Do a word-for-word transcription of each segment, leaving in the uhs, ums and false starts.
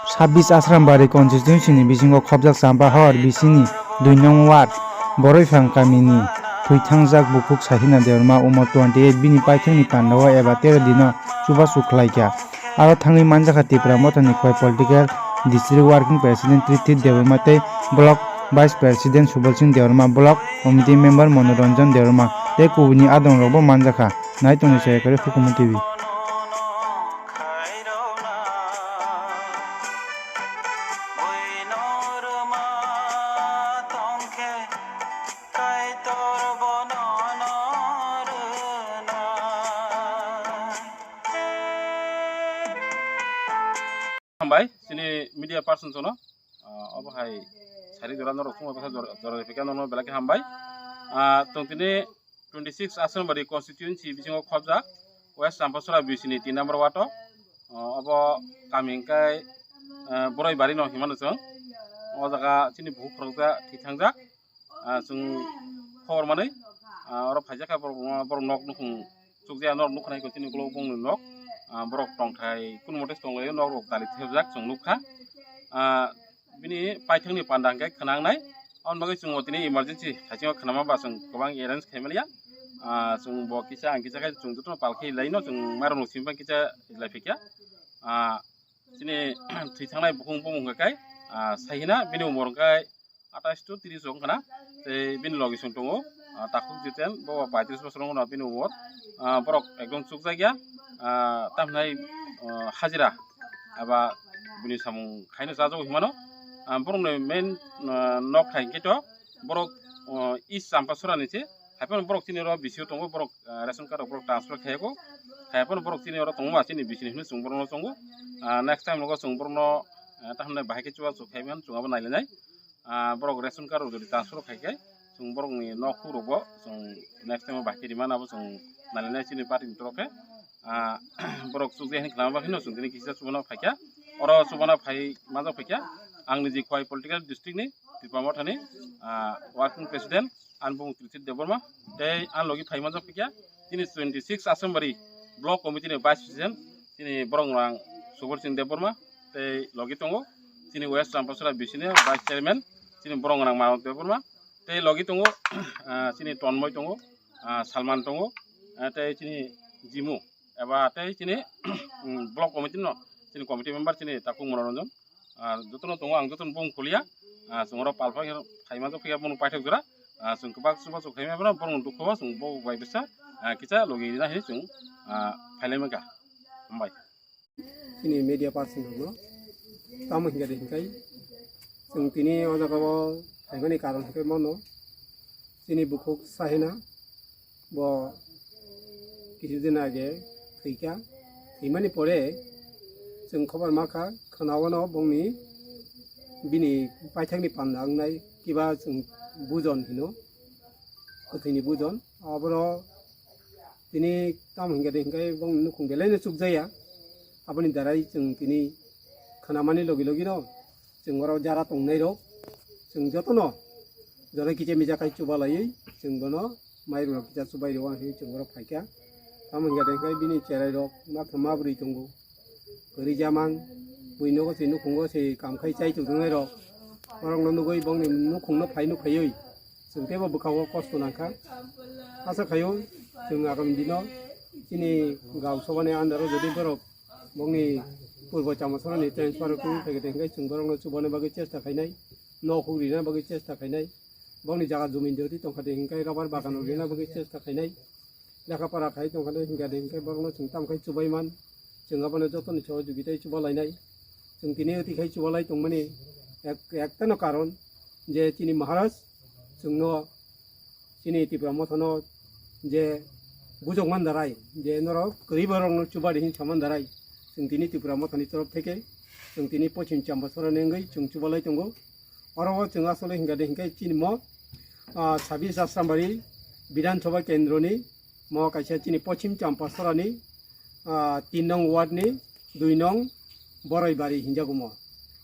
Sabis Asrambari constituency ni bisingo khobjak Champahor bisini dui nong ward Boroiphang kamini thwithangjak bukhuk Sahina Debbarma, umor twenty eight, bini paithakni pandao eba tero dino chubachu khlaikha. Aro thangwi manjakha Tipra Mothani Khowai Political District Working President Trithit Debbarma tei Block Vice President Subal Singh Debbarma, Block Committee Member Monoranjan Debbarma tei kubuni adongrokbo manjakha. Nai tongdi Chayakari Hukumu T V. Hambai, chini media person jono, ah, obo hai sari jora norok thungma bwsa jora, jora rifika norok belai khe hambai. Ah, tong tini twenty six Asrambari constituency bisingo khobjak West Champachara B C ni tin number ward o, ah, obo kami hwnkhe, ah, Boroi Bari no hinmano chwng. O jaga chini bukhuk khorokjak thwi thangjak. Ah, chwng khobor manwi, ah, oro phaijak kha borok, borok nok nukhung chukjaya, norok nukha nai chini ukulok bongni nok, ah, borok tongthai kunu mote tonglaio, nok rok dali thepjak chwng nukha. Ah, bini paithakni panda hwnkhe khwnangnai, aboni bagwi chwng o tini emergency thaichingno khwnama ba chwng kwbang arrange khaimaliya. Ah, chwng bo kisa ang kisa khe chwng jotono pal khe laino chwng mairokno simi kisa lai phikya. Ah, chini thwi thangnai bukhuk bumung hwnkhe kai, ah, Sahina, bini umor hwnkhe atais to tris wng khna, tei bini logi chwng tongo, ah, takhuk Jiten, bo paitris bosor wng khna bini umor, ah, borok ekdom chukjakya, ah, tamhinai, ah, hajira eba bini samung khaino chajago hinmano, ah, borokni main, ah, nok hai khe to borok, ah, East Champachara ni se, haiphano borok chini oro B C O tongo, borok, ah, ration card rok borok transfer khaiyago, haiphano borok chini oro tongma chini B C ni hinwi chwng borokno chongo, ah, next time nogo chwng borokno, ah, tamhinai bahai khe chubachu khaiman chwng abo nailainai. Ah, borok ration card rok jodi transfer khai khe, chwng borokni nok hukrokbo chwng next time o bahai khe rimani abo chwng nailainai chini party ni torof khe. Ah, borok chukjai hwnwi khlama bagwi no chwng tini kisa chubana phaikha. Oro chubana phai manjak phaikha. Ang niji Khowai political district ni Tipra Mothani, ah, working president. Ani bumung Trithit Debbarma, tei ani logi phai manjak phaikha chini twenty six Asrambari Block Committee ni Vice President, chini borok rang Subal Singh Debbarma, tei logi tongo chini West Champachara B C ni Vice Chairman, chini borok rang Manoj Debbarma, tei logi tongo, ah, chini Tonmoi tongo, ah, Salman tongo, ah, tei chini Jimu, eba tei chini, mm, Block Committee no, chini committee member chini Takhuk Monoranjan. Ah, jotono tongo, ang jotono bung kuliya. Ah, chwng oro pal phai, phai manjak phiya, bono paithak jora. Ah, chwng kwbak chubachu khaima phano, borokno dukho o chwng bo bai bwsa, ah, kisa logi rina hinwi chwng, ah, phailai mankha. Hambai. Chini media person rokno tamo hinkhe de hinkhai, chwng tini o jaga o phaimani karon hinkhe mano. Chini bukhuk Sahina bo kisu din age thwikha. Thwimani pore chwng khobor mankha, khwnawano bongni bini paithakni panda wngnai kiba chwng bujon hino, kwthwini bujon. Aboro tini tamo hinkhe de hinkhe bongni nukhung belaino chukjaya. Aboni darai chwng tini khwnamani logi logino chwng oro jara tongnairok, chwng jotono joto kisa misa khai chubalaiwi chwng bono mairok kisa chubai rwo hinwi chwng oro phaikha. Tamo hinkhe de khe bini cherairok ma khe ma bwrwi tongo, kwrwi jamang, bui nogo se nukhungo se kam khai chai tongnairok, borokno nugwi bongni nukhungno phai nukhaiwi chwng teibo bwkha o kosto nangkha. Asa khaio chwng agami dino chini gam sobani under o jodi borok bongni purbo Champachara ni transfer wngwi phaikha de hinkhe chwng borokno chubana bagwi chesta khainai, nok huk rina bagwi chesta khainai, bongni jaga jumi jodi tongkha de hinkhe rubber bagan rok rina bagwi chesta khainai, lekha pora khai tongkha de hinkha de hinkhe borokno chwng tamo khai chubai man, chwng abono jotoni sohojogita chuba lainai, chwng tini oti khai chuba lai tongmani ek, ektano karon je chini Maharaj chwngno chini Tipra Mothano je bujok man darai, je norok kwrwi borokno chubadi hin saman darai, chwng tini Tipra Mothani torof theke chwng tini Pochim Champachara ni wngwi chwng chubalai tongo. Oro o chwng asole hinkha de hinkhe chini mo, ah, sabis Asrambari Bidhan Sabha Kendroni mo kaisa chini Pochim Champachara ni, ah, tin nong ward ni dui nong Boroi Bari hinjago mo.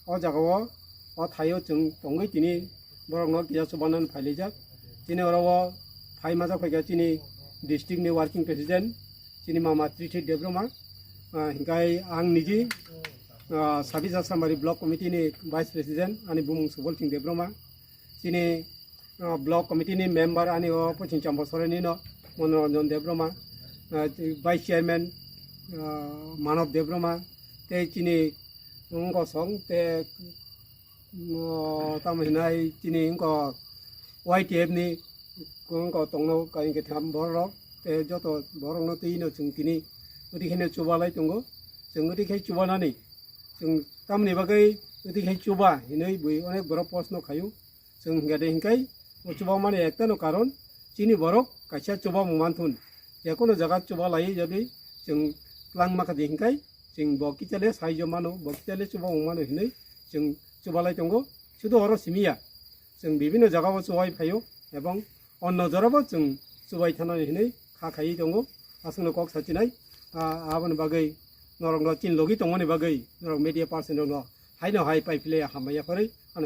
O jaga o, o thaio chwng tongwi tini borokno kisa chubanani phailaijak. Chini oro o phai majak phaikha chini district ni working president, chini mama Trithit Debbarma, ah, hinkhai ang niji Ah, Sabija Samari Block Committee ni Vice President ani bumung Subol Singh Debroma, chini ah, Block Committee ni member ani o Pochin Chambo Soreni no Monoranjan Debroma, ah, Vice Chairman ah, Manav Debroma, tei chini wngkosong tei oh, tamo hinai chini wngko Y T F ni wngko tongno kain ketham borok tei joto borokno twi no chwng tini udi khe no chubalai tongo. Chwng udi khe chubanani chwng tamni bagwi udi khe chuba hinwi bui onek borok post no khayu. Chwng hingkha de hinkai o chubamani ekta no karon chini borok kaisa chubamung manthun. Jekono jaga chuba lai jodi chwng twlang makha di hinkai chwng bo kichale saijo mano, bo kichale chuba wng mano hinwi chwng chuba lai tongo. Sudu oro simiya chwng bibinno jaga o chubai phaio ebong onno jora bo chwng chubai thana hinwi kha khaiwi tongo. Aswkno kok sachinai, ah, aboni bagwi norokno chin logi tongmani bagwi norok media person rokno haino hai pai philai hambai yaphari ano